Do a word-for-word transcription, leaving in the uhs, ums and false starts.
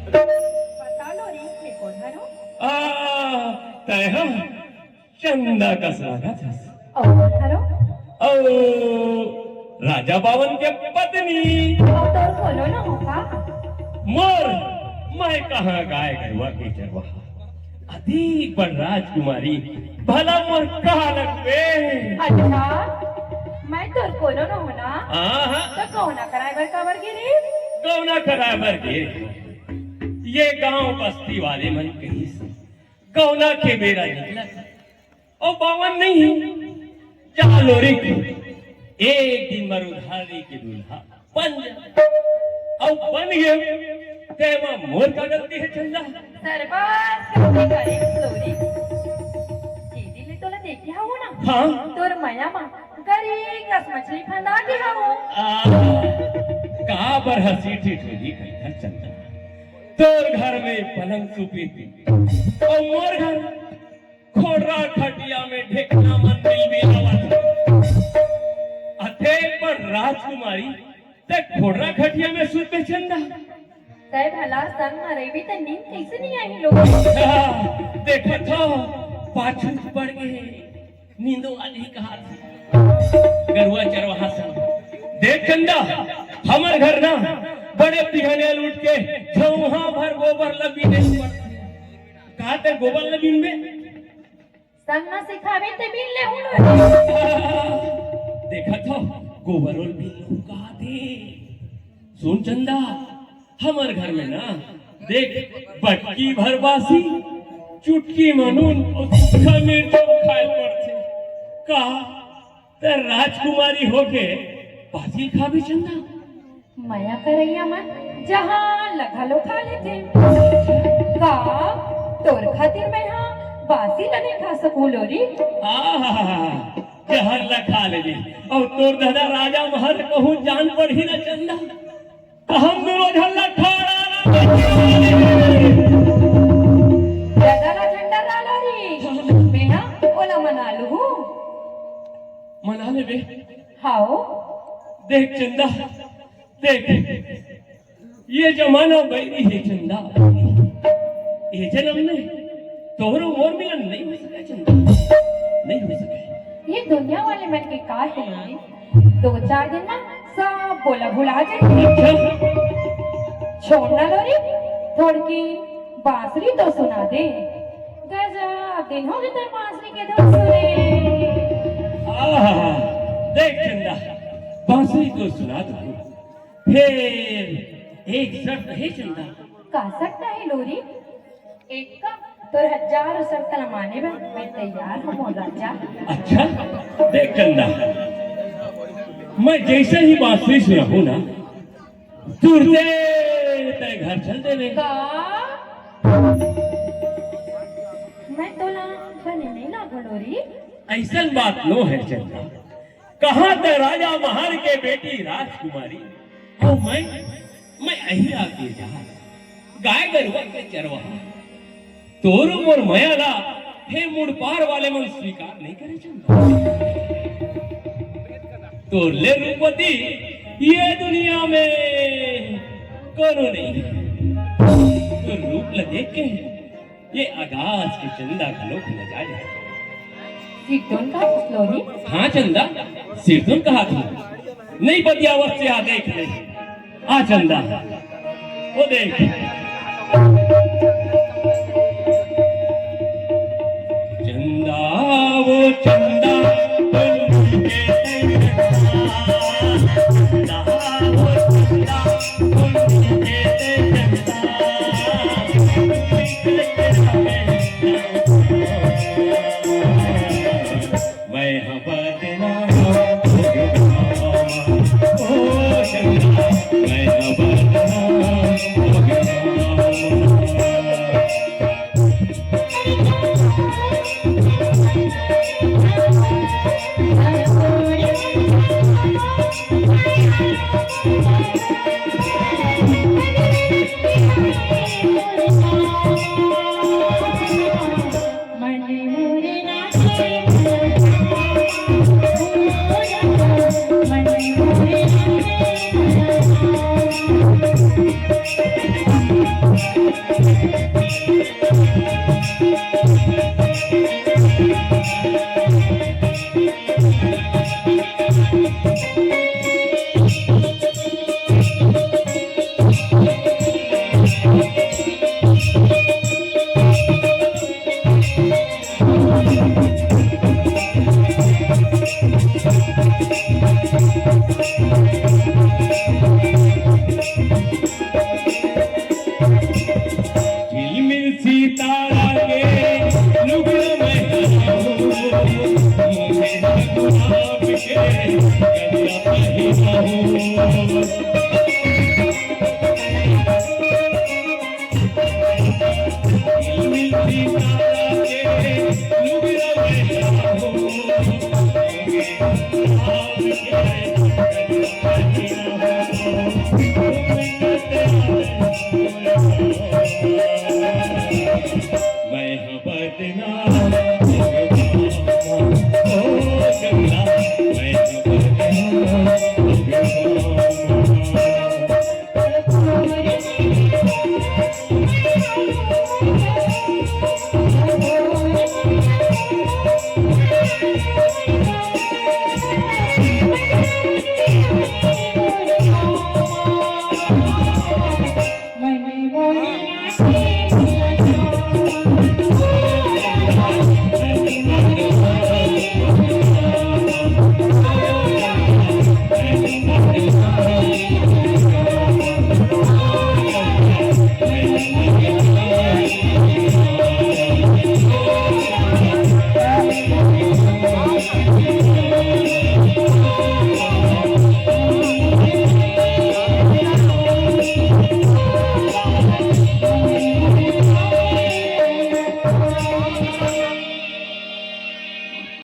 बता लोरी, मैं कोन हरंव? आ, तैं ह चंदा कस लागत हस। अउ कोन हरंव? अउ राजा बावन के पत्नी। अउ तोर कोनो नोहंव का? मोर, मैं कहाँ गाय गरुवा के चरवाहा, अतेक बड़ राजकुमारी, भला मोर का लगबे? अच्छा, मैं तोर कोनो नोहंव ना? हाँ, हाँ। त गौना कराय बर काबर गे रे? गौना कराय बर गे। ये गांव बस्ती वाले मन कहिस, गौना के बेरा निकलत हे। अउ बावन नइ हे, जा लोरिक, एक दिन बर उधारी के दूल्हा बन जा। अउ बन गे, तेमा मोर का गलती हे चंदा? सरबस गलती करे लोरिक। जे दिन ले तोला देखे हवं ना, हाँ। तोर मया मा गरीब कस मछली फंदा गे हवं। आ, काबर हंसी ठिठोली कहिथस चंदा? तोर घर में पलंग सुपेती, अउ मोर घर खोड़रा खटिया में ढेकना मन बिलबिलावत। अतेक बड़ राजकुमारी, तैं खोड़रा खटिया में सुतबे चंदा? तैं भला संग म रहिबे त नींद कइसे नइ आही लोग? देखत हव, पाछू पड़ गे, नींदो आही कहात हे। गरुवा चरवाहा संग। देख चंदा, हमर घर ना बड़े बिहनिया ले उठ के झउहा भर गोबर ल बीने पड़थे। का तैं गोबर ल बीनबे? संग म सिखाबे त बीन लेहूं लोरी। देखत हव, गोबर ल बीन लेहूं कहात हे। सुन चंदा, हमर घर में ना, देख, बटकी भर बासी, चुटकी म नून अउ सूखा मिर्च खाय पड़थे। का तैं राजकुमारी होके बासी खाबे चंदा? मया करइया मन जहान ल घलो खा लेथे। का तोर खातिर मैं हा बासी ल नइ खा सकूं लोरी? आहा, जहर ल खा लेबे, अउ तोर ददा राजा महर कहूं जान पड़ही न चंदा, त हम दूनों झन ल ठाड़ा। ददा ला झंडा ला लोरी, मैं हा ओला मना लूहूं। मना लेबे? हाव। देख चंदा, देख, ये जमाना बैरी हे चंदा। ये जनम में तोर अउ मोर मिलन नइ हो सकय चंदा, नइ हो सकय। ये दुनिया वाले मन के का हे रे? दो चार दिन म सब बोला भुला जाही। अच्छा। छोड़ ना लोरी, थोड़की बांसुरी तो सुना दे। गजब दिन होगे तोर बांसुरी के धुन सुने। आहा, देख चंदा, बांसुरी तो सुना दूं, फेर एक शर्त हे चंदा। का शर्त हे लोरी? एक का, तोर हजारों शर्त ला माने बर मैं तैयार हंव मोर राजा। अच्छा, देख चंदा, मैं जइसे ही बांसुरी सुनाहूं ना, तुरते तैं घर चल देबे। का? मैं तोला बने नइ लागंव लोरी? अइसन बात नोहे चंदा। कहां तैं राजा महर के बेटी राजकुमारी, अउ मैं, मैं अहिरा के जहाज, गाय गरुवा के चरवाहा। तोर मोर मया ला हे मुड़पार वाले मन स्वीकार नइ करे चंदा। तोर ले रूपवती ये दुनिया में कोनो नइ हे। तोर रूप ला देख के ये आकाश के चंदा घलो लजा जाथे। सिरतोन कहाथस लोरी? हां चंदा, सिरतोन कहाथंव। नइ बतियावस ते आ देख ले। आ चंदा, ओ देख। चंदा, ओ चंदा।